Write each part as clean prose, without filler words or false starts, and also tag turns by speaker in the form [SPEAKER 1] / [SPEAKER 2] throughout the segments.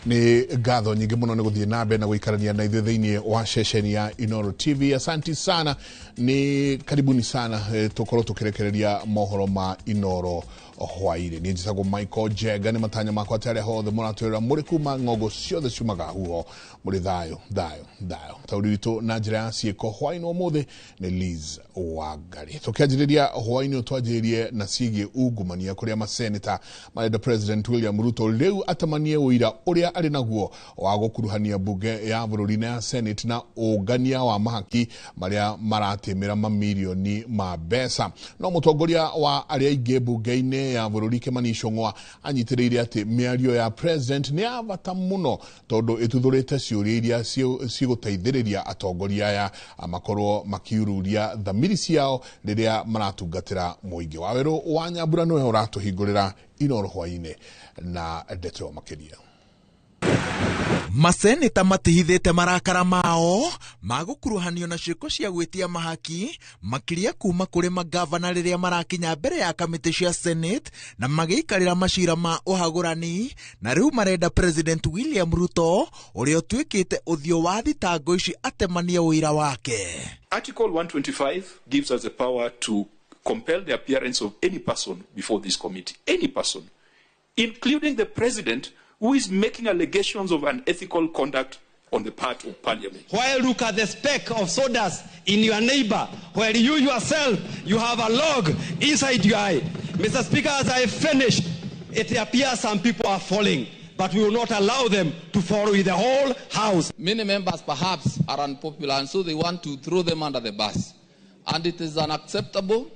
[SPEAKER 1] Nĩ ngatho nyingĩ mũno nĩ gũthiĩ na mbere na gũikarania na ithuĩ thĩinĩ wa ceceni ya Inooro TV. Asanti sana, nĩ karibuni sana, tũkorwo tũkĩrekereria mohoro ma Inooro hwainĩ. Niĩ njĩtagwo Michael Njenga. Nĩ matanya makwa atĩ arĩa hothe mũratwĩrora mũrĩ kuma ng'ongo ciothe ciumaga huho mũrĩ thayũ thayũ thayũ. Taũri witũ na njĩra ya ciĩko hwainĩ ũmũthĩ nĩ Liz Wangari. Tũkĩanjĩrĩria hwainĩ ũyũ, twanjĩrĩrie na ciĩgiĩ ungumania kũrĩa maseneta marenda President William Ruto rĩu atamanie ũira ũrĩa arĩ naguo wa gũkuruhania mbunge ya bũrũri na ya Senate na ũngania wa mahaki marĩa maratĩmĩra mamirioni ma mbeca. No mũtongoria wa arĩa aingĩ mbunge-inĩ ya bũrũri Kimani Ichung'wa anyitĩrĩire atĩ mĩario ya President nĩ ya bata mũno tondũ ĩtuthũrĩte ciũria iria cigũteithĩrĩria atongoria aya makorwo makiururia thamiri ciao rĩrĩa maratungatĩra mũingĩ. Wawerũ wa Nyambura nĩwe ũratũhingũrĩra Inooro hwainĩ na ndeto makĩria.
[SPEAKER 2] Maseneta matihithĩte marakara mao ma gũkuruhanio na ciĩko cia gwĩtia mahaki makĩria kuma kũrĩ magavana rĩrĩa marakinya mbere ya kamĩtĩ cia Senate na magĩikarĩra macira ma ũhagũrani, na rĩu marenda President William Ruto ũrĩa ũtuĩkĩte ũthiũ wa thitango ici atemanie ũira wake.
[SPEAKER 3] Article 125 gives us the power to compel the appearance of any person before this committee, any person, including the president who is making allegations of unethical conduct on the part of parliament.
[SPEAKER 4] Why look at the speck of sawdust in your neighbor, while you yourself, you have a log inside your eye? Mr. Speaker, as I finish, it appears some people are falling, but we will not allow them to fall with the whole house.
[SPEAKER 5] Many members perhaps are unpopular, and so they want to throw them under the bus. And it is unacceptable,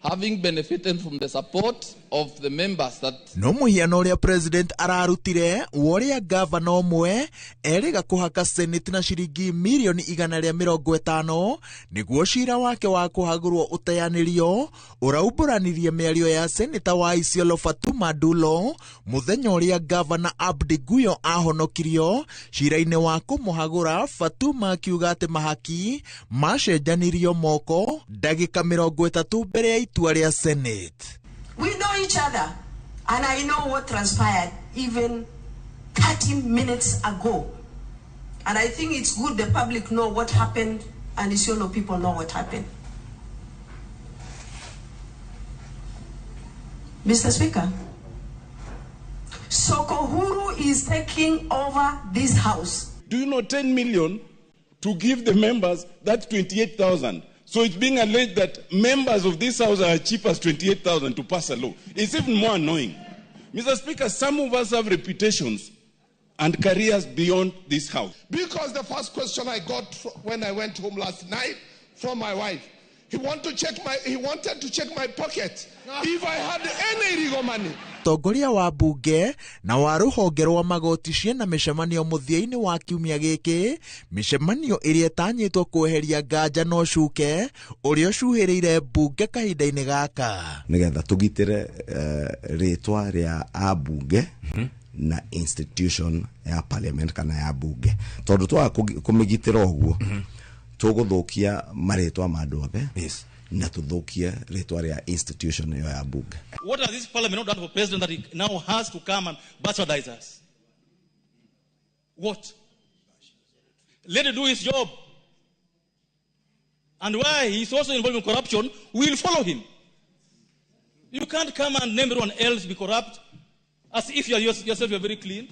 [SPEAKER 5] having benefited from the support of the members that
[SPEAKER 2] No mũhiano ũrĩa president ararutire wa ũrĩa gavana ũmwe erĩga kũhaka Senate na ciringi mirioni 150 nĩguo cira wake wa kũhagũrwo ũteanĩrio ũraumbũranirie mĩario ya seneta wa Isiolo Fatuma Dulo mũthenya ũrĩa gavana Abdi Guyo ahonokirio cira-inĩ wa kũmũhagũra. Fatuma akiuga atĩ mahaki macenjanirio moko ndagĩka 30 mbere ya itua rĩa Senate.
[SPEAKER 6] We know each other, and I know what transpired even 30 minutes ago. And I think it's good the public know what happened, and Isiolo people know what happened. Mr. Speaker, Sokohuru is taking over this house.
[SPEAKER 7] Do you know 10 million to give the members, that's 28,000? So it's being alleged that members of this house are cheap as 28,000 to pass a law. It's even more annoying. Mr. Speaker, some of us have reputations and careers beyond this house.
[SPEAKER 8] Because the first question I got when I went home last night from my wife, he wanted to check my pocket if I had any illegal money.
[SPEAKER 2] Mũtongoria wa mbunge na wa rũhonge rwa magoti ciena mĩcemanio mũthia-inĩ wa kiumia gĩkĩ, mĩcemanio ĩrĩa ĩtanyĩtwo kweheria nganja na ũcuke ũrĩa ũcuhĩrĩire mbunge kahinda-inĩ gaka.
[SPEAKER 9] Nĩgetha tũgitĩre rĩtwa rĩa ambunge na institution ya parliament kana ya bunge, tondũ twaga kũmĩgitĩra ũguo tũgũthũkia marĩtwa ma andũ othe na tũthũkie rĩtwa rĩa institution ĩyo ya bunge.
[SPEAKER 10] What has this parliament not done for president that he now has to come and bastardize us? What? Let him do his job. And why he is also involved in corruption, we will follow him. You can't come and name everyone else be corrupt as if you are yourself you are very clean.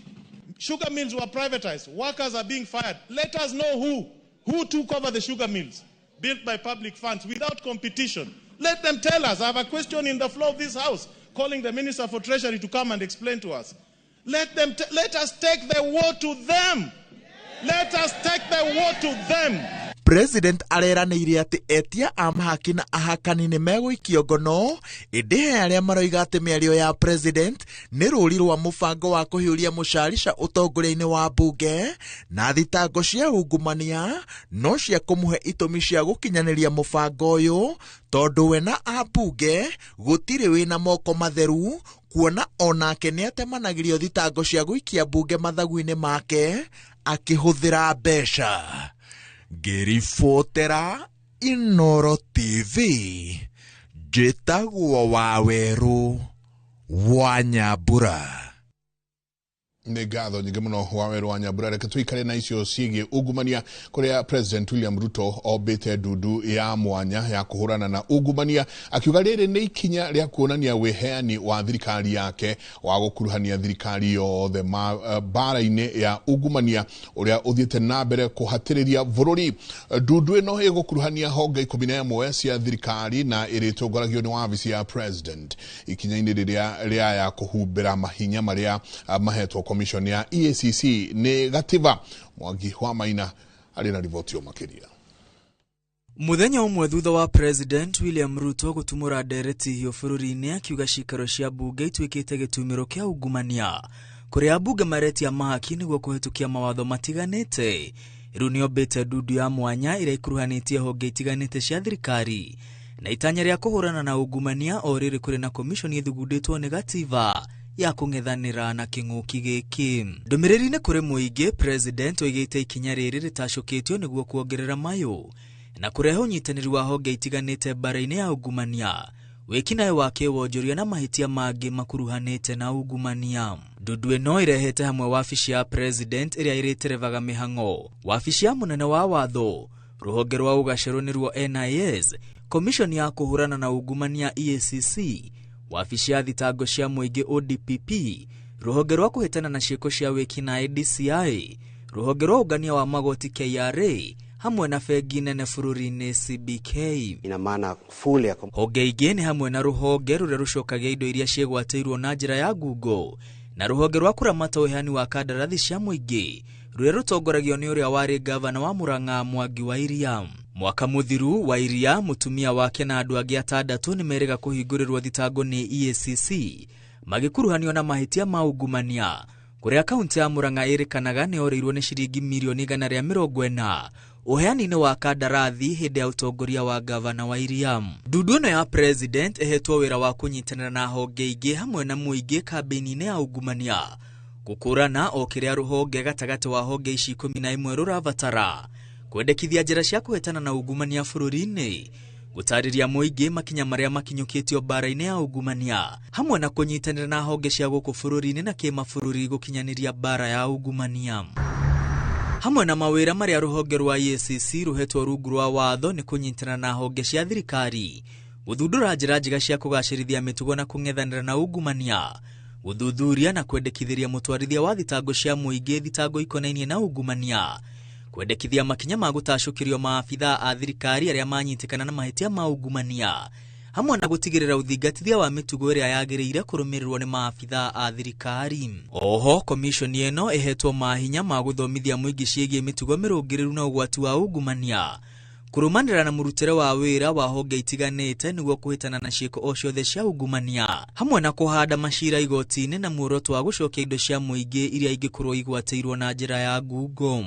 [SPEAKER 11] Sugar mills were privatized. Workers are being fired. Let us know who took over the sugar mills built by public funds without competition. Let them tell us. I have a question in the floor of this house calling the Minister for Treasury to come and explain to us. Let us take the war to them. Let us take the war to them.
[SPEAKER 2] President areranĩire atĩ etia a mahaki na ahakani nĩ megũikio ngono, ĩndĩ he arĩa maroiga atĩ mĩario ya president nĩ rũri rwa mũbango wa kũhiũria mũcarica ũtongoria-inĩ wa mbunge na thitango cia ungumania no cia kũmũhe itũmi cia gũkinyanĩria mũbango ũyũ, tondũ we na ambunge gũtirĩ wĩna moko matheru, kuona onake nĩatemanagĩrio thitango cia gũikia mbunge mathagu-inĩ make akĩhũthĩra mbeca. Ngĩribotera Inooro TV, njĩtagwo Wawerũ wa Nyambura.
[SPEAKER 1] Nĩ ngatho nyingĩ mũno wa werũ wa Nyambura. Reke tũikare na icio ciĩgiĩ ungumania, kũrĩa President William Ruto ombĩte ndundu ya mwanya ya kũhũrana na ungumania, akiuga rĩrĩ nĩ ikinya rĩa kuonania wĩheani wa thirikari yake wa gũkuruhania thirikari yothe mbara-inĩ ya ungumania ũrĩa ũthiĩte na mbere kũhatĩrĩria bũrũri. Ndundu ĩno ĩgũkuruhania honge 11 cia thirikari na ĩrĩtongoragio nĩ wabici ya President, ikinya-inĩ rĩrĩa rĩaya kũhumbĩra mahinya marĩa mahetwo commission ya EACC nĩ gatiba. Mwangi wa Maina arĩ na riboti o makĩria.
[SPEAKER 12] Muthenya ũmwe thutha wa President William Ruto gũtumũra ndereti hiũ bũrũri-inĩ, akiuga cikaro cia mbunge ituĩkĩte gĩtumĩro kĩa ungumania, kũrĩa ambunge maretia mahaki nĩguo kũhetũkia mawatho matiganĩte. Rĩu nĩombĩte ndundu ya mwanya ĩrĩa ĩkuruhanĩtie honge itiganĩte cia thirikari na itanya rĩa kũhũrana na ungumania, o rĩrĩ kũrĩ na komishoni ĩthugundĩtwo nĩ gatiba ya kũng'ethanĩra na kĩng'ũki gĩkĩ. Ndũmĩrĩri-inĩ kũrĩ mũingĩ, President oigĩte ikinya rĩrĩ rĩtacũkĩtio nĩguo kuongerera mayũ na kũrehe ũnyitanĩri wa honge itiganĩte mbara-inĩ ya ungumania, wĩkinaĩ wa kĩwonjoria na mahĩtia mangĩ makuruhanĩte na ungumania. Ndundu ĩno ĩrehete hamwe wabici ya President ĩrĩa ĩrĩterebaga mĩhang'o, wabici ya mũnene wa watho, rũhonge rwa ũgacerũ nĩruo NIS, komishoni ya kũhũrana na ungumania EACC, wabici ya thitango cia mũingĩ ODPP, rũhonge rwa kũhĩtana na ciĩko cia wĩkinaĩ DCI, rũhonge rwa ũngania wa magoti KRA, hamwe na bengi nene bũrũri-inĩ CBK.
[SPEAKER 13] Ina maana full ya
[SPEAKER 12] honge ingĩ nĩ hamwe na rũhonge rũrĩa rũcokagia indo iria ciĩgwatĩirwo na njĩra ya ngungo, na rũhonge rwa kũramata ũheani wa kandarathi cia mũingĩ rũrĩa rũtongoragio nĩ ũrĩa warĩ gavana wa Murang'a Mwangi wa Iria. Mwaka mũthiru wa Iria, mũtumia wake na andũ angĩ atandatũ nĩ merĩga kũhingũrĩrwo thitango nĩ EACC magĩkuruhanio na mahĩtia ma ungumania, kũrĩa kaunti ya Murang'a ĩrĩkanaga nĩ orĩirwo nĩ ciringi mirioni 140 ũheani-inĩ wa kandarathi hĩndĩ ya ũtongoria wa gavana wa Iria. Ndundu ĩno ya President ĩhetwo wĩra wa kũnyitanĩra na honge ingĩ hamwe na mũingĩ kambĩini-inĩ ya ungumania, gũkũrana o kĩrĩa rũhonge gatagatĩ wa honge ici 11 rũrabatara, kwendekithia njĩra cia kũhetana na ungumania bũrũri-inĩ, gũtarĩria mũingĩ makinya marĩa makinyũkĩtio mbara-inĩ ya ungumania, hamwe na kũnyitanĩra na honge cia gũkũ bũrũri-inĩ na kĩmabũrũri gũkinyanĩria mbara ya ungumania. Hamwe na mawĩra marĩa rũhonge rwa EACC rũhetwo rungu rwa watho nĩ kũnyitana na honge cia thirikari, gũthundũra njĩra njega cia kũgacĩrithia mĩtugo na kũng'ethanĩra na ungumania, gũthuthuria na kwendekithĩria mũtwarithia wa thitango cia mũingĩ thitango ikonainie na ungumania, kwendekithia makinya ma gũtacũkĩrio maabithaa a thirikari arĩa manyitĩkana na mahĩtia ma ungumania, hamwe na gũtigĩrĩra ũthingatithia wa mĩtugo ĩrĩa yagĩrĩire kũrũmĩrĩrwo nĩ maabithaa a thirikari. Oho, komishoni ĩno ĩhetwo mahinya ma gũthomithia mũingĩ ciĩgiĩ mĩtugo mĩrũngĩrĩru na ũgwati wa ungumania, kũrũmanĩra na mũrutĩre wa wĩra wa honge itiganĩte nĩguo kũhĩtana na ciĩko o ciothe cia ungumania, hamwe na kũhanda macira igoti-inĩ na muoroto wa gũcokia indo cia mũingĩ iria ingĩkorwo igwatĩirwo na njĩra ya ngungo.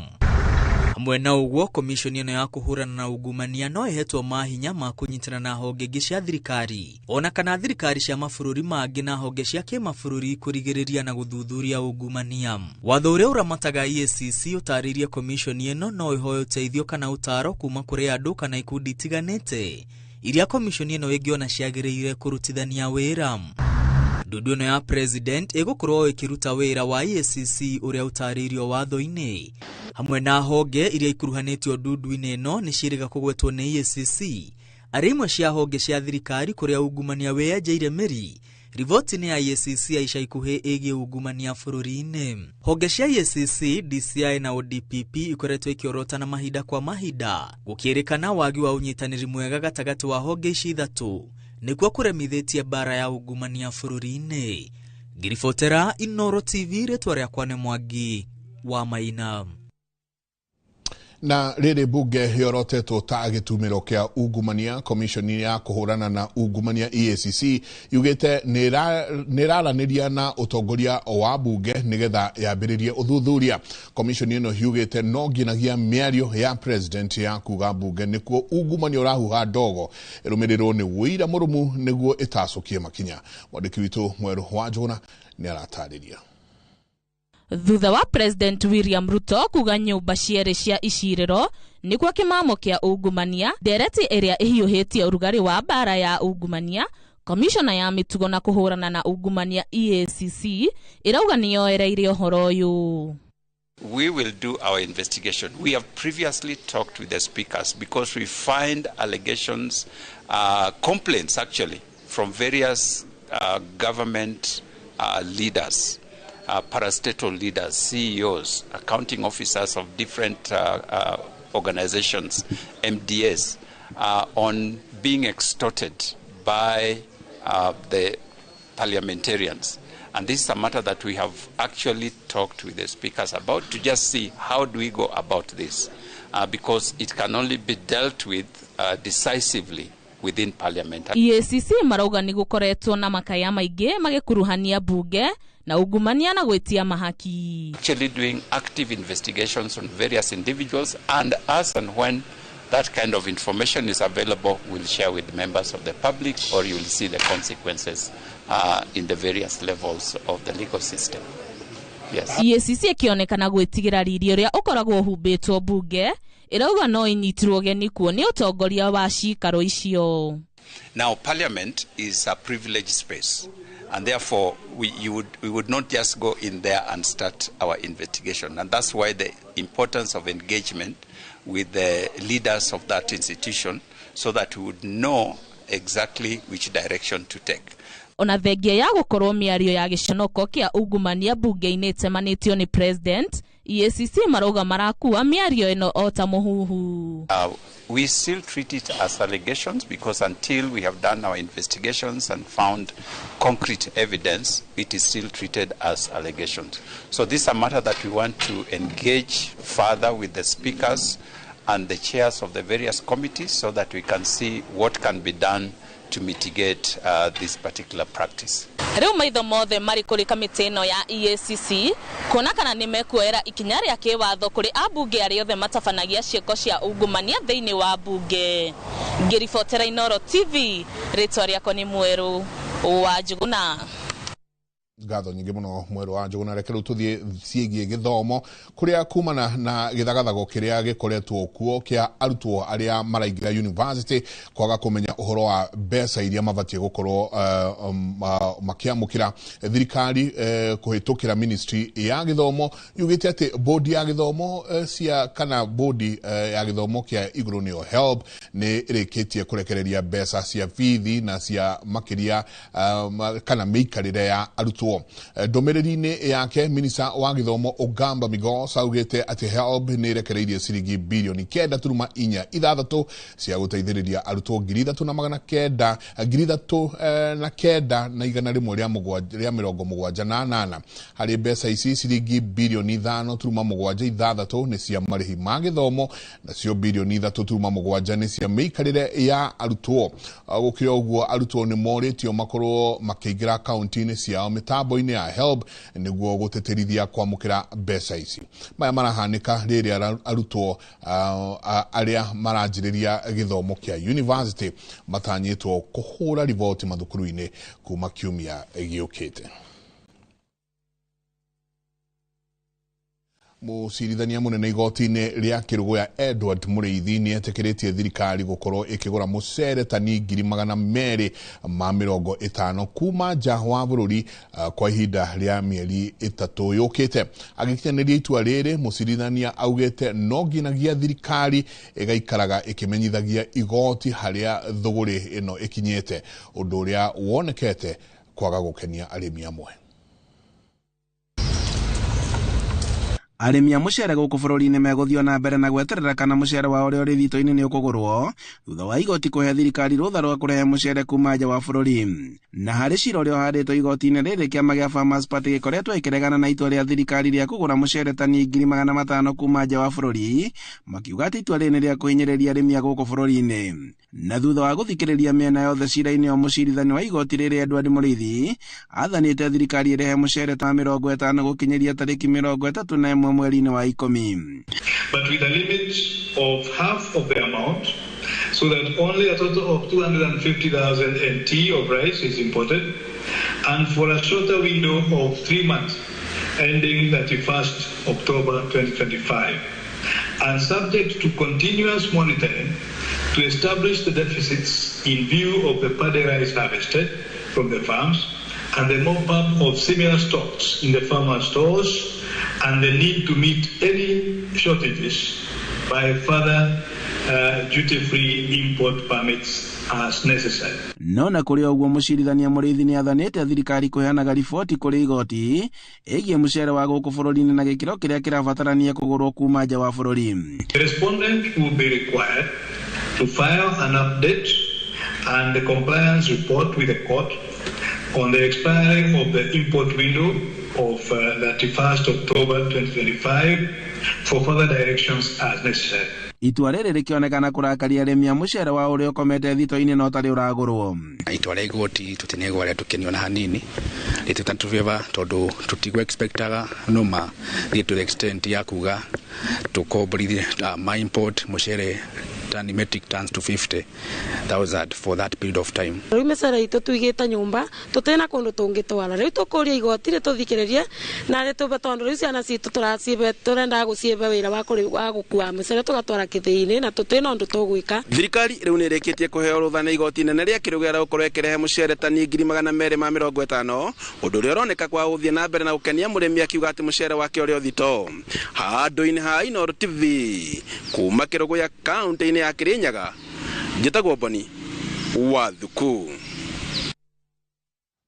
[SPEAKER 12] Hamwe na ũguo, komishoni ĩno ya kũhũrana na ungumania no ĩhetwo mahinya ma kũnyitana na honge ingĩ cia thirikari ona kana thirikari cia mabũrũri mangĩ na honge cia kĩmabũrũri kũrigĩrĩria na gũthuthuria ungumania. Watho ũrĩa ũramataga EACC ũtarĩirie komishoni ĩno no ĩhoe ũteithio kana ũtaaro kuma kũrĩ andũ kana ikundi itiganĩte iria komishoni ĩno ĩngĩona ciagĩrĩire kũrutithania wĩra. Ndundu ĩno ya President ĩgũkorwo ĩkĩruta wĩra wa EACC ũrĩa ũtarĩirio watho-inĩ. Hamwe na honge iria ikuruhanĩtio ndundu-inĩ ĩno nĩ ciĩrĩga kũgwetwo nĩ EACC arĩ imwe cia honge cia thirikari kũrĩa ungumania wĩyenjeire mĩri. Riboti-inĩ ya EACC ya ica ikuhĩ ĩgiĩ ungumania bũrũri-inĩ, honge cia EACC, DCI na ODPP ikoretwo ikĩorotana mahinda kwa mahinda, gũkĩrĩkana wagi wa ũnyitanĩri mwega gatagatĩ wa honge ici ithatũ nĩkuo kũremithĩtie mbara ya ungumania bũrũri-inĩ. Ngiribotera Inooro TV, rĩtwa rĩakwa nĩ Mwangi wa Maina.
[SPEAKER 1] Na rĩrĩ bunge yorotetwo ta gĩtumĩro kĩa ungumania, komishoni ya kũhũrana na ungumania EACC yugĩte nĩ ĩraranĩria na ũtongoria wa bunge nĩgetha yambĩrĩrie ũthuthuria. Komishoni ĩno yugĩte no nginyagia mĩario ya President ya kuga bunge nĩkuo ungumania ũrahuha ndogo ĩrũmĩrĩrwo nĩ ũira mũrũmu nĩguo ĩtacũkie makinya. Mwandĩki witũ Mwerũ wa Njũgũna nĩ aratarĩria.
[SPEAKER 14] Thutha wa President William Ruto kuga nyũmba cierĩ cia icirĩro nĩkuo kĩmamo kĩa ungumania, ndereti ĩrĩa ĩhiũhĩtie ũrugarĩ wa mbara ya ungumania, Komishona ya mĩtugo na kũhũrana na ungumania EACC ĩrauga nĩyoereire ũhoro ũyũ.
[SPEAKER 15] We will do our investigation. We have previously talked with the speakers because we find allegations, complaints actually, from various government leaders, parastatal leaders, CEOs, accounting officers of different organizations, MDAs, on being extorted by the parliamentarians. And this is a matter that we have actually talked with the speakers about to just see how do we go about this, because it can only be dealt with decisively within parliament.
[SPEAKER 14] EACC marauga nĩ gũkoretwo na makaya maingĩ magĩkuruhania bunge na ungumania na gwĩtia mahaki.
[SPEAKER 15] Actually doing active investigations on various individuals, and as and when that kind of information is available, we'll share with members of the public, or you will see the consequences in the various levels of the legal system. Yes.
[SPEAKER 14] EACC ĩkĩonekana gwĩtigĩra riri ũrĩa ũkoragwo ũhumbĩtwo bunge, ĩrauga no ĩnyitirwo ũgeni kuo nĩ ũtongoria wa cikaro icio.
[SPEAKER 15] Now, Parliament is a privileged space, and therefore we would not just go in there and start our investigation. And that's why the importance of engagement with the leaders of that institution, so that we would know exactly which direction to take.
[SPEAKER 14] Ona thengia ya gũkorwo mĩario ya gĩconoko kĩa ungumania bunge-inĩ ĩtemanĩtio nĩ president, EACC marauga marakua mĩario ĩno o ta mũhuhu.
[SPEAKER 15] We still treat it as allegations because until we have done our investigations and found concrete evidence, it is still treated as allegations. So this is a matter that we want to engage further with the speakers and the chairs of the various committees so that we can see what can be done to mitigate this particular practice.
[SPEAKER 14] Rĩu maitho mothe marĩ kũrĩ kamĩtĩ ĩno ya EACC kuona kana nĩ mekuoera ikinya rĩa kĩwatho kũrĩ ambunge arĩa othe matabanagia ciĩko cia ungumania thĩinĩ wa bunge. Ngĩribotera Inooro TV, rĩtwa rĩakwa nĩ Mwerũ wa Njuguna.
[SPEAKER 1] Ngatho nyingĩ mũno Mwerũ wa Njuguna. Reke rĩu tũthiĩ ciĩgiĩ gĩthomo kũrĩa kumana na gĩthagathago kĩrĩa gĩkoretwo kuo kĩa arutwo arĩa maraingĩra university kwaga kũmenya ũhoro wa mbeca iria mabatiĩ gũkorwo makĩamũkĩra. Thirikari kũhĩtũkĩra ministry ya gĩthomo yugĩte atĩ bodi ya gĩthomo cia kana bodi ya gĩthomo kĩa igũrũ nĩyo HELB nĩ ĩrĩkĩtie kũrekereria mbeca cia bithi na cia makĩria kana mĩikarĩre ya arutwo. Ndũmĩrĩri-inĩ yake minista wa gĩthomo Ogamba Migos augĩte atĩ HELB nĩ ĩrekereirie ciringi bilioni 9.46 cia gũteithĩrĩria arutwo 3,900 3,978. Harĩ mbeca ici ciringi bilioni 5.76 nĩ cia marĩhi ma gĩthomo nacio bilioni 3.7 nĩ cia mĩikarĩre ya arutwo. Gũkĩrĩ ũguo arutwo nĩ morĩtio makorwo makĩingĩra akaunti-inĩ ciao mĩtambo-inĩ ya HELB nĩguo gũtĩtĩrithia kwamũkĩra mbeca ici. Maya marahanĩka rĩrĩa arutwo arĩa maranjĩrĩria gĩthomo kĩa university matanyĩtwo kũhũra riboti mathukuru-inĩ kuma kiumia gĩũkĩte. Mũcirithania mũnene igoti-inĩ rĩa Kĩrũgũya Edward Mũrĩithi nĩ etĩkĩrĩtie thirikari gũkorwo ĩkĩgũra mũcere tani 250,000 kuma nja wa bũrũri kwa ihinda rĩa mĩeri 3 yũkĩte. Agĩkinyanĩria itua rĩrĩ, mũcirithania augĩte no nginyagia thirikari ĩgaikaraga ĩkĩmenyithagia igoti harĩa thũgũrĩ ĩno ĩkinyĩte, ũndũ ũrĩa wonekete kwaga gũkenia arĩmi amwe.
[SPEAKER 16] Arĩmi a mũcere gũkũ bũrũri-inĩ megũthiĩ na mbere na gweterera kana mũcere wao ũrĩa ũrĩ thito-inĩ nĩ ũkũgũrwo thutha wa igoti kũhe thirikari rũtha rwa kũrehe mũcere kuma nja wa bũrũri. Na harĩ cira ũrĩa ũhandĩtwo igoti-inĩ rĩrĩ, kĩama gĩa Farmers Party gĩkoretwo ĩkĩregana na itua rĩa thirikari rĩa kũgũra mũcere tani 500,000 kuma nja wa bũrũri, makiuga atĩ itua rĩrĩ nĩ rĩa kũhinyĩrĩria arĩmi a gũkũ bũrũri-inĩ. Na thutha wa gũthikĩrĩria mĩena yothe cira-inĩ wa mũcirithania wa igoti rĩrĩ Edward Mũrĩithi athanĩte thirikari ĩrehe mũcere ta 50 gũkinyĩria tarĩki 31 mweri-inĩ wa 10.
[SPEAKER 17] But with a limit of half of the amount, so that only a total of 250,000 NT of rice is imported, and for a shorter window of 3 months, ending 31st October 2025, and subject to continuous monitoring to establish the deficits in view of the paddy rice harvested from the farms and the mop-up of similar stocks in the farmer stores and the need to meet any shortages by further duty-free import permits as necessary.
[SPEAKER 16] No na kũrĩ ũguo mũcirithania Mũrĩithi nĩ athanĩte thirikari kũheanaga riboti kũrĩ igoti ĩgiĩ mũcere wa gũkũ bũrũri-inĩ na gĩkĩro kĩrĩa kĩrabatarania kũgũrwo kuma nja wa bũrũri.
[SPEAKER 17] The respondent will be required to file an update and the compliance report with the court on the expiry of the import window of 31st October 2025 for further directions as necessary.
[SPEAKER 16] Itua rĩrĩ rĩkĩonekana kũrakaria arĩmi a mũcere wa ũrĩa ũkomete thito-inĩ no ũtarĩ ũragũrwo.
[SPEAKER 18] Itua rĩa igoti tũtinegwa rĩa tũkenio na hanini rĩtũtatũbeba tondũ tũtigũ expectaga no ma thiĩ to the extent ya kuga tũkomborithie ma import mũcere tani metric tons to 50,000 for that period of time.
[SPEAKER 19] Rĩu mĩcere itũ tũigĩte nyũmba tũtĩna kũndũ tũngĩtwara rĩu tũkũria igoti rĩtũthikĩrĩrie na rĩtũbe tondũ rĩu ciana citũ tũracibe tũrendaga gũcibe wĩra wa gũkua mĩcere tũgatwara kĩthĩi-inĩ na tũtĩna ũndũ tũgwĩka.
[SPEAKER 16] Thirikari rĩu nĩ ĩrĩkĩtie kũheo rũtha nĩ igoti inene rĩa Kĩrũgĩra gũkorwo ĩkĩrehe mũcere tani 250,000 ũndũ ũrĩa ũroneka kwa gũthiĩ na mbere na gũkenia mũrĩmi akiuga atĩ mũcere wake ũrĩ o thito. Handũ-inĩ ha Inooro TV kuma Kĩrũgũya kaũntĩ-inĩ ya Kirinyaga, njĩtagwo Boni wa Thuku.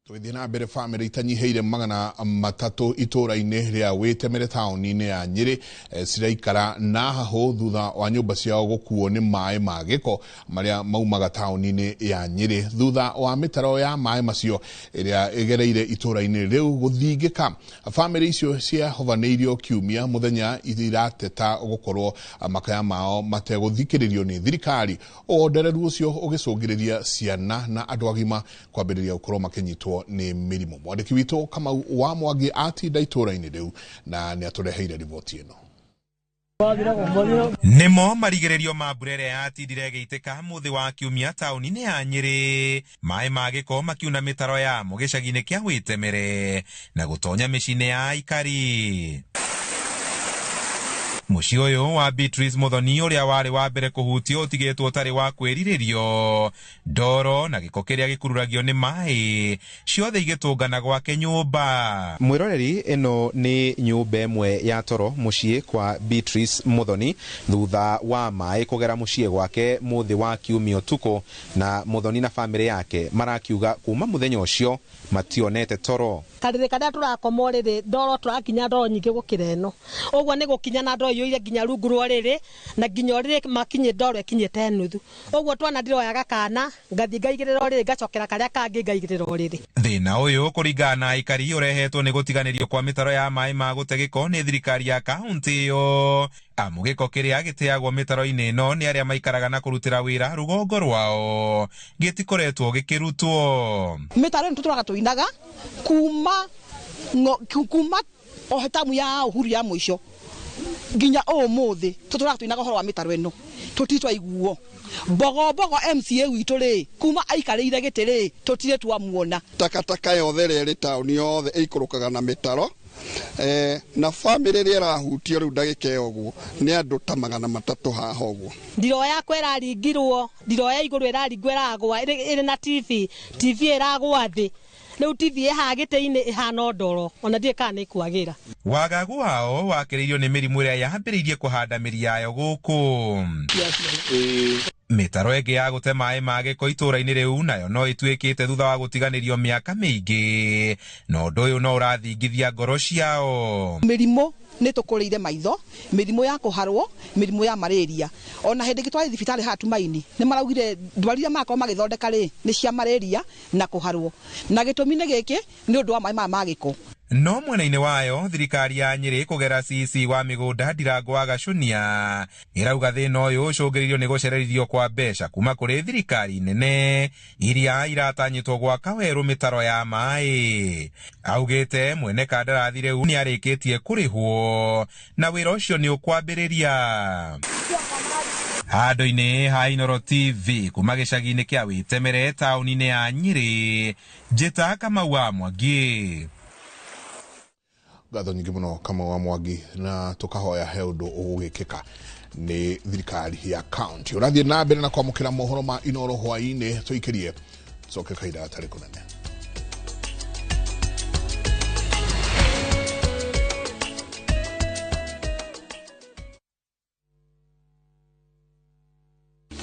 [SPEAKER 1] Tũgĩthiĩ na mbere, bamĩrĩ itanyiheire 300 itũũra-inĩ rĩa Wĩtemere taũni-inĩ ya Nyĩrĩ ciraikara na hahũ thutha wa nyũmba ciao gũkuo nĩ maĩ ma gĩko marĩa maumaga taũni-inĩ ya Nyĩrĩ thutha wa mĩtaro ya maĩ macio ĩrĩa ĩgereire itũũra-inĩ rĩu gũthingĩka. Bamĩrĩ icio ciahovanĩirio kiumia mũthenya irateta gũkorwo makaya mao mategũthikĩrĩrio nĩ thirikari. Wondereru ũcio ũgĩcũngĩrĩria ciana na andũ agima kwambĩrĩria gũkorwo makĩnyitwo nĩ mĩrimũ. Mwandĩki witũ Kamau wa Mwangi atinda itũũra-inĩ rĩu na nĩ atũreheire riboti ĩno.
[SPEAKER 20] Nĩmo marigĩrĩrio ma mbura ĩrĩa yatindire ĩgĩitĩka mũthĩ wa kiumia taũni-inĩ ya Nyĩrĩ. Maĩ ma gĩko makiuna mĩtaro yamo gĩcagi-inĩ kĩa Wĩtemere na gũtonya mĩciĩ-inĩ ya aikari. Mũciĩ ũyũ wa Beatrice Muthoni ũrĩa warĩ wa mbere kũhutio ũtigĩtwo ũtarĩ wa kwĩrirĩrio. Ndoro na gĩko kĩrĩa gĩkururagio nĩ maĩ ciothe igĩtũngana gwake nyũmba.
[SPEAKER 21] Mwĩroreri, ĩno nĩ nyũmba ĩmwe ya toro mũciĩ kwa Beatrice Muthoni thutha wa maĩ kũgera mũciĩ gwake mũthĩ wa kiumia ũtukũ, na Muthoni na bamĩrĩ yake marakiuga kuma mũthenya ũcio mationete toro.
[SPEAKER 22] Karĩrĩ karĩa tũrakoma ũrĩrĩ ndoro tũrakinya ndoro nyingĩ gũkĩra ĩno, ũguo nĩ gũkinya na ndoro iyũire nginya rungu rwa ũrĩrĩ na nginya ũrĩrĩ makinye ndoro ĩkinyĩte nuthu, ũguo twana ndiroyaga kana ngathiĩ ngaigĩrĩra ũrĩrĩ ngacokera karĩa kangĩ ngaigĩrĩra ũrĩrĩ.
[SPEAKER 20] Thĩna ũyũ kũringana na aikari ũrehetwo nĩ gũtiganĩrio kwa mĩtaro ya maĩ ma gũte gĩko nĩ thirikari ya kaũntĩ ĩyo, amu gĩko kĩrĩa gĩteagwo mĩtaro-inĩ ĩno nĩ arĩa maikaraga na kũrutĩra wĩra rũgongo rwao gĩtikoretwo gĩkĩrutwo.
[SPEAKER 23] Mĩtaro ĩno tũtũraga tũinaga kuma o tamu ya Uhuru ya mũico nginya ũmũthĩ tũtũraga tũinaga ũhoro wa mĩtaro ĩno tũtirĩ twaiguo. Mbogo mbogo MCA witũ rĩ kuma aikarĩire gĩtĩ rĩ tũtirĩ twamuona.
[SPEAKER 24] Takataka yothe ĩrĩa ĩrĩ taũni yothe ĩikũrũkaga na mĩtaro na bamĩrĩ ĩrĩa ĩrahutio rĩu ndagĩka ĩyo ũguo nĩ andũ ta 300 haha ũguo.
[SPEAKER 22] Ndiro yakwa ĩraringirwo, ndiro ya igũrũ ĩraringwo ĩragwa ĩrĩ na TV, TV ĩragwa thĩ. Rĩu TV ĩhaha gĩtĩ-inĩ ĩhana ndoro ona ndiĩ kana nĩ ĩkwagĩra.
[SPEAKER 20] Wagagu wao wakĩrĩirio nĩ mĩrimũ ĩrĩa yambĩrĩirie kũhanda mĩri yayo gũkũ. Mĩtaro ĩngĩ ya gũte maĩ ma gĩko itũũra-inĩ rĩu nayo no ĩtuĩkĩte thutha wa gũtiganĩrio mĩaka mĩingĩ, na ũndũ ũyũ no ũrathingithia ngoro ciao.
[SPEAKER 23] Mĩrimũ nĩ tũkũrĩire maitho, mĩrimũ ya kũharwo, mĩrimũ ya malaria. Ona hĩndĩ ĩngĩ twarĩ thibitarĩ haha Tumaini nĩ maraugire ndwari iria marakorwo magĩthondeka rĩ nĩ cia malaria na kũharwo, na gĩtũmi nĩ gĩkĩ nĩ ũndũ wa maĩ maya ma gĩko.
[SPEAKER 20] No mwena-inĩ wayo thirikari ya Nyĩrĩ kũgera CC wa mĩgũnda Ndirango wa Gacunia ĩrauga thĩna ũyũ ũcũngĩrĩirio nĩ gũcererithio kwa mbeca kuma kũrĩ thirikari nene iria iratanyĩtwo gwaka werũ mĩtaro ya maĩ. Augĩte mwene kandarathi rĩu nĩ arĩkĩtie kũrĩhwo na wĩra ũcio nĩ ũkwambĩrĩria. Handũ-inĩ ha Inooro TV kuma gĩcagi-inĩ kĩa Wĩtemere taũni-inĩ ya Nyĩrĩ, njĩta Kamau wa Mwangi.
[SPEAKER 1] Ngatho nyingĩ mũno Kamau wa Mwangi, na tũkahoya he ũndũ ũgũgĩkĩka nĩ thirikari ya county. Ũrathiĩ na mbere na kwamũkĩra mohoro ma Inoro hwaĩ-inĩ, tũikĩrie coke kahinda gatarĩ kũnene.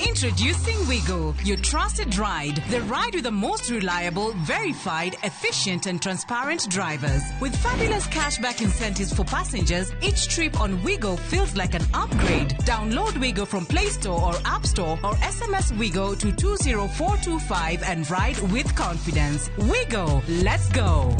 [SPEAKER 3] Introducing Wigo, your trusted ride. The ride with the most reliable, verified, efficient and transparent drivers. With fabulous cashback incentives for passengers, each trip on Wigo feels like an upgrade. Download Wigo from Play Store or App Store or SMS Wigo to 20425 and ride with confidence. Wigo, let's go.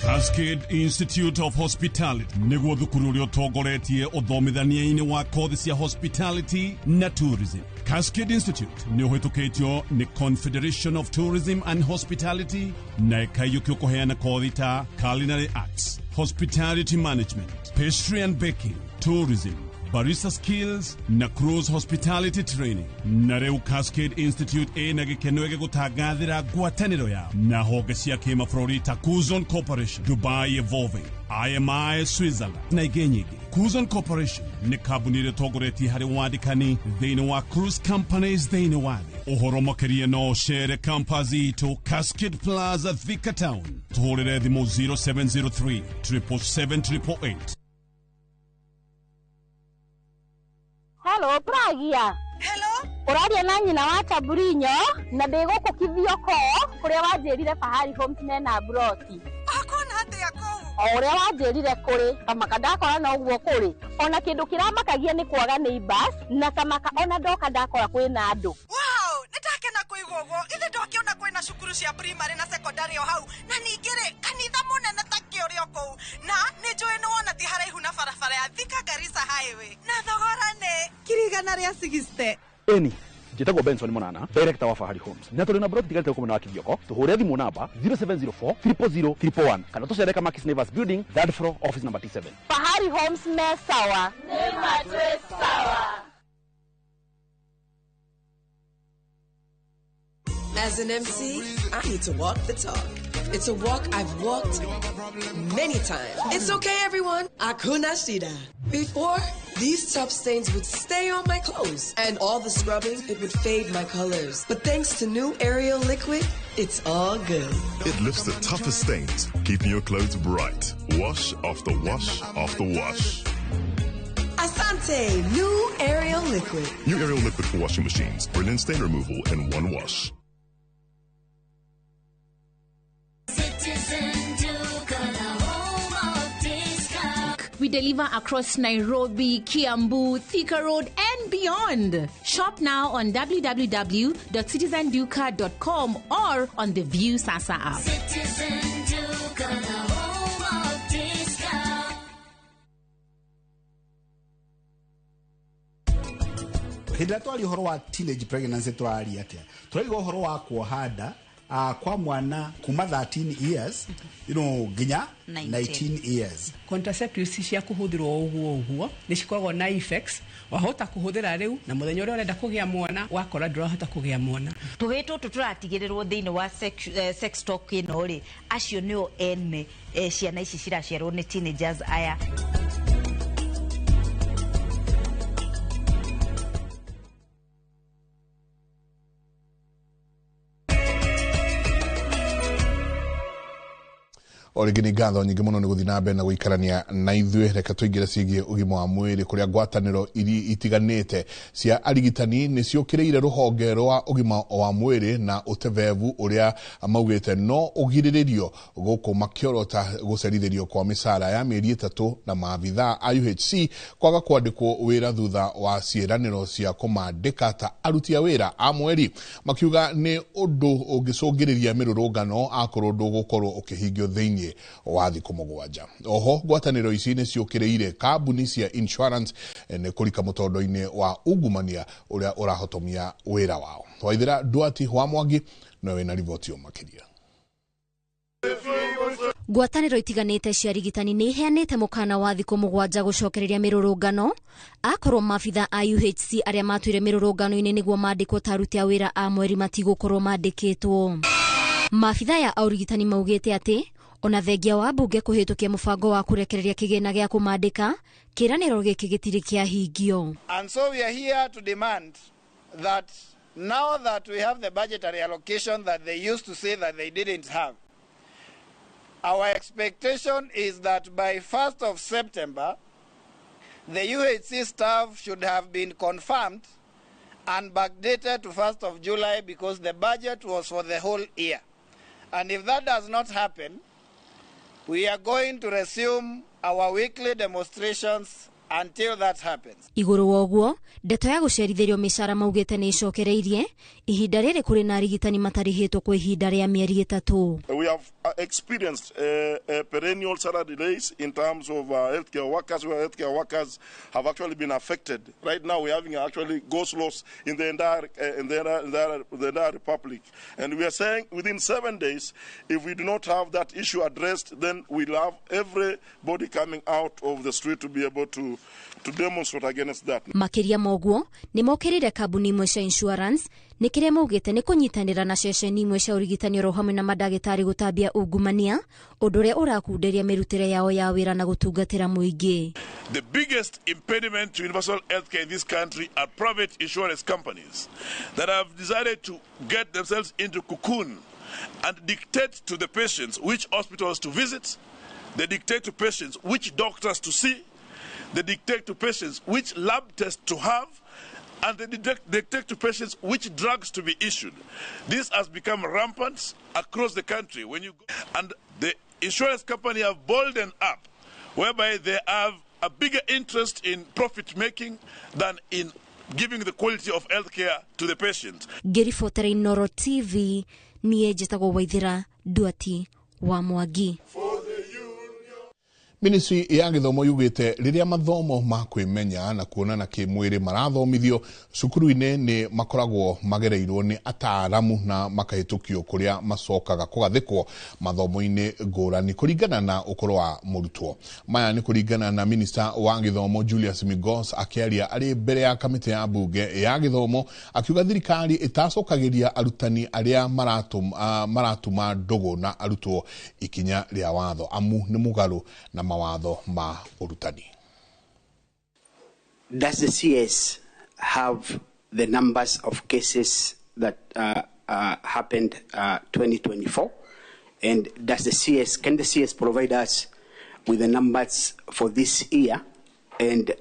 [SPEAKER 4] Cascade Institute of Hospitality nĩguo thukuru ũrĩa ũtongoretie ũthomithania-inĩ wa kothi cia hospitality na tourism. Cascade Institute nĩ ũhĩtũkĩtio nĩ Confederation of Tourism and Hospitality na ĩkaiyũkio kũheana kothi ta culinary arts, hospitality management, pastry and baking, tourism, barista skills na cruise hospitality training. Na rĩu Cascade Institute ĩna gĩkeno gĩgũtangathĩra ngwatanĩro yao na honge cia kĩmabũrũri ta Kuzon Corporation, Dubai Evolving, IMI Switzerland na ingĩ nyingĩ. Kuzon Corporation nĩ kambuni ĩrĩa ĩtongoretie harĩ wandĩkani thĩinĩ wa cruise companies thĩinĩ wa thĩ. Ũhoro makĩria no ũcere campus itũ Cascade Plaza, Thika Town. Tũhũrĩre thimũ 0703 777 888.
[SPEAKER 5] Hello, Pragia. Hello. Ũraria na nyina wa Taburinyo na ndĩ gũkũ Kithioko kũrĩa wanjĩrire Fahari Homes mena broti.
[SPEAKER 6] Akona atĩa kũu?
[SPEAKER 5] O ũrĩa wanjĩrire kũrĩ, kamaka ndakora no ũguo kũrĩ. Ona kĩndũ kĩramakagia nĩ kwaga neighbors na kamaka ona ndoka ndakora kwĩna andũ.
[SPEAKER 6] Wow, nĩndakena kũigua ũguo. Ithe ndokĩona kwĩna cukuru cia primary na secondary o hau na ningĩ rĩ kanitha mũnene ta kĩũrĩ o kũu na nĩ njũĩ nĩ wona ti haraihu na barabara ya Thika Garissa Highway na thogora nĩ 160,000.
[SPEAKER 25] Eni njĩtagwo Benson Monana, director wa Fahari Homes, na tũrĩ na broti tigarĩte gũkũ mwena wa Kithioko. Tũhũre thimũ namba 0704 000 111 kana tũcere Kamakis Neighbors Building, third floor, office number T7.
[SPEAKER 5] Fahari Homes me sawa. Nĩ matwĩ sawa.
[SPEAKER 26] As an MC, I need to walk the talk. It's a walk I've walked many times. It's okay, everyone. Akuna shida. Before, these tough stains would stay on my clothes, and all the scrubbing, it would fade my colors. But thanks to new Ariel liquid, it's all good.
[SPEAKER 27] It lifts the toughest stains, keeping your clothes bright. Wash after wash after wash.
[SPEAKER 26] Asante, new Ariel liquid.
[SPEAKER 27] New Ariel liquid for washing machines. Brilliant stain removal in one wash.
[SPEAKER 28] We deliver across Nairobi, Kiambu, Thika Road, and beyond. Shop now on www.citizenduka.com or on the View Sasa app.
[SPEAKER 29] Citizen Duka, the home of discount.
[SPEAKER 30] Hĩndĩ ĩrĩa twaria ũhoro wa teenage pregnancy tũraria atĩa? Tũraiga ũhoro wa kuoha nda kwa mwana kuma 13 years nginya 19 years.
[SPEAKER 31] Contraceptives cia kũhũthĩrwo ũguo ũguo nĩ cikoragwo na effects, wahota kũhũthĩra rĩu na mũthenya ũrĩa ũrenda kũgĩa mwana wakora ndũrahota kũgĩa mwana.
[SPEAKER 32] Tũhĩ tũtũ tũratigĩrĩrwo thĩinĩ wa sex talk ĩno rĩ, acio nĩo ene ciana ici ciraciarwo nĩ teenagers aya.
[SPEAKER 1] O rĩngĩ nĩ ngatho nyingĩ mũno nĩ gũthiĩ na mbere na gũikarania na ithuĩ. Reke tũingĩre ciĩgiĩ ũgima wa mwĩrĩ kũrĩa ngwatanĩro itiganĩte cia arigitani nĩ ciũkĩrĩire rũhonge rwa ũgima wa mwĩrĩ na ũtebevu ũrĩa maugĩte no ũgirĩrĩrio gũkũ makĩorota gũcerithĩrio kwa mĩcara ya mĩeri 3 na maabithaa a UHC kwaga kwandĩkwo wĩra thutha wa ciĩranĩro cia kũmandĩka ta aruti a wĩra a mweri, makiuga nĩ ũndũ ũngĩcũngĩrĩria mĩrũrũngano akorwo ndũgũkorwo ũkĩhingio thĩinĩ wa thikũ 7. Oho ngwatanĩro ici nĩ ciũkĩrĩire kambuni cia insurance nĩ kũrika mũtondo-inĩ wa ungumania ũrĩa ũrahotomia wĩra wao. Waithĩra Duati wa Mwangi no wĩna riboti yo makĩria.
[SPEAKER 2] Ngwatanĩro itiganĩte cia arigitani nĩ iheanĩte mũkana wa thikũ 7 gũcokereria mĩrũrũngano akorwo maabitha a UHC arĩa matũire mĩrũrũngano-inĩ nĩguo mandĩkwo ta aruti a wĩra a mweri matigũkorwo mandĩkĩtwo. Maabitha ya ũrigitani maugĩte atĩ ona thengia wa mbunge kũhĩtũkia mũbango wa kũrekereria kĩgĩna gĩa kũmandĩka, kĩĩranĩro gĩkĩ gĩtirĩ kĩahingio.
[SPEAKER 7] And so we are here to demand that now that we have the budgetary allocation that they used to say that they didn't have, our expectation is that by 1st of September, the UHC staff should have been confirmed and backdated to 1st of July because the budget was for the whole year. And if that does not happen, we are going to resume our weekly demonstrations until that happens.
[SPEAKER 2] Igũrũ wa ũguo, ndeto ya gũcerithĩrio mĩcara maugĩte nĩ ĩcokereirie ihinda rĩrĩ kũrĩ na arigitani matarĩhĩtwo kwa ihinda rĩa mĩeri 3.
[SPEAKER 8] We have experienced perennial salary delays in terms of healthcare workers, where healthcare workers have actually been affected. Right now we're having actually ghost loss in the entire republic. And we are saying within 7 days, if we do not have that issue addressed, then we'll have everybody coming out of the street to be able to demonstrate against that.
[SPEAKER 2] Makĩria ma ũguo, nĩ mokĩrĩire kambuni imwe cia insurance nĩ kĩrĩa maugĩte nĩ kũnyitanĩra na ceceni imwe cia ũrigitani oro hamwe na mandagĩtarĩ gũtambia ungumania, ũndũ ũrĩa ũrakunderia mĩrutĩre yao ya wĩra na gũtungatĩra mũingĩ.
[SPEAKER 8] The biggest impediment to universal healthcare in this country are private insurance companies that have decided to get themselves into cocoon and dictate to the patients which hospitals to visit, they dictate to patients which doctors to see, they dictate to patients which lab tests to have, and they dictate to patients which drugs to be issued. This has become rampant across the country. When you go, and the insurance company have boldened up, whereby they have a bigger interest in profit making than in giving the quality of healthcare to the patient.
[SPEAKER 2] Ngĩribotera Inooro TV, niĩ njĩtagwo Waithĩra Nduati wa Mwangi.
[SPEAKER 1] Ministry ya gĩthomo yugĩte rĩrĩa mathomo ma kwĩmenya na kuonana kĩmwĩrĩ marathomithio cukuru-inĩ nĩ makoragwo magereirwo nĩ ataaramu na makahĩtũkio kũrĩa macokaga kũgathĩkwo mathomo-inĩ ngũrani kũringana na ũkũrũ wa mũrutwo. Maya nĩ kũringana na Minister wa gĩthomo Julius Migos akĩaria arĩ mbere ya kamĩtĩ ya mbunge ya gĩthomo akiuga thirikari ĩtacokagĩria arutani arĩa maratuma ndũgũ na arutwo ikinya rĩa watho amu nĩ mũgarũ na mawatho ma ũrutani.
[SPEAKER 9] Does the CS have the numbers of cases that happened 2024? And does the CS, can the CS provide us with the numbers for this year? And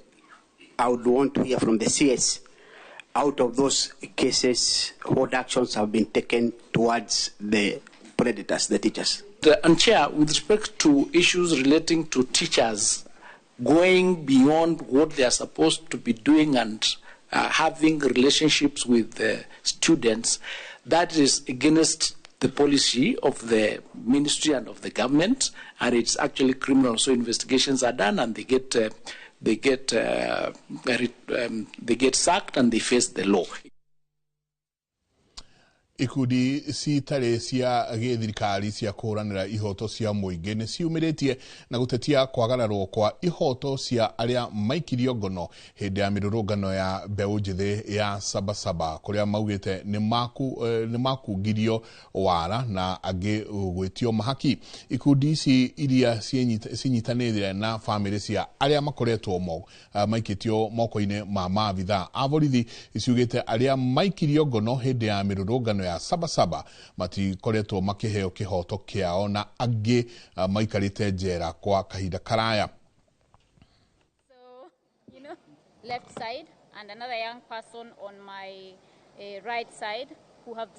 [SPEAKER 9] I would want to hear from the CS, out of those cases, what actions have been taken towards the predators, the teachers?
[SPEAKER 10] And Chair, with respect to issues relating to teachers going beyond what they are supposed to be doing and having relationships with the students, that is against the policy of the ministry and of the government, and it's actually criminal. So investigations are done, and they get sacked and they face the law.
[SPEAKER 1] Ikundi citarĩ cia gĩthirikari cia kũhũranĩra ihoto cia mũingĩ nĩ ciumĩrĩtie na gũtetia kwagararwo kwa ihoto cia arĩa maikirio ngono hĩndĩ ya mĩrũrũngano ya mbeũ njĩthĩ ya Sabasaba kũrĩa maugĩte nĩ makungirio wara na angĩ gwĩtio mahaki. Ikundi ici iria cinyitanĩire na bamĩrĩ cia arĩa makoretwo maikĩtio moko-inĩ ma maabithaa a borithi ciugĩte arĩa maikirio ngono hĩndĩ ya mĩrũrũngano ya Sabasaba matikoretwo makĩheo kĩhoto kĩao na angĩ maikarĩte njera kwa kahinda karaya.
[SPEAKER 11] So, you know, left side and another young person on my right side who have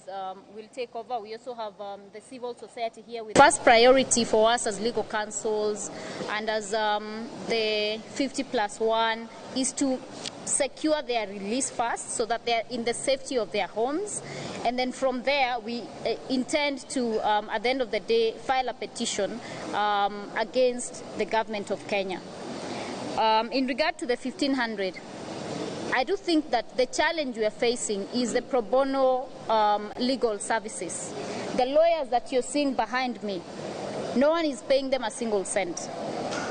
[SPEAKER 11] will take over. We also have the civil society here. With first priority for us as legal counsels and as the 50+1 is to secure their release first so that they're in the safety of their homes. And then from there, we intend to, at the end of the day, file a petition against the government of Kenya. In regard to the 1,500, I do think that the challenge we are facing is the pro bono legal services. The lawyers that you're seeing behind me, No one is paying them a single cent.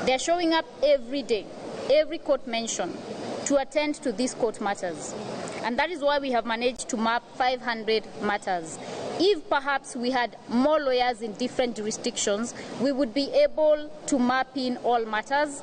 [SPEAKER 11] They're showing up every day, every court mention, to attend to these court matters. And that is why we have managed to map 500 matters. If perhaps we had more lawyers in different jurisdictions, we would be able to map in all matters.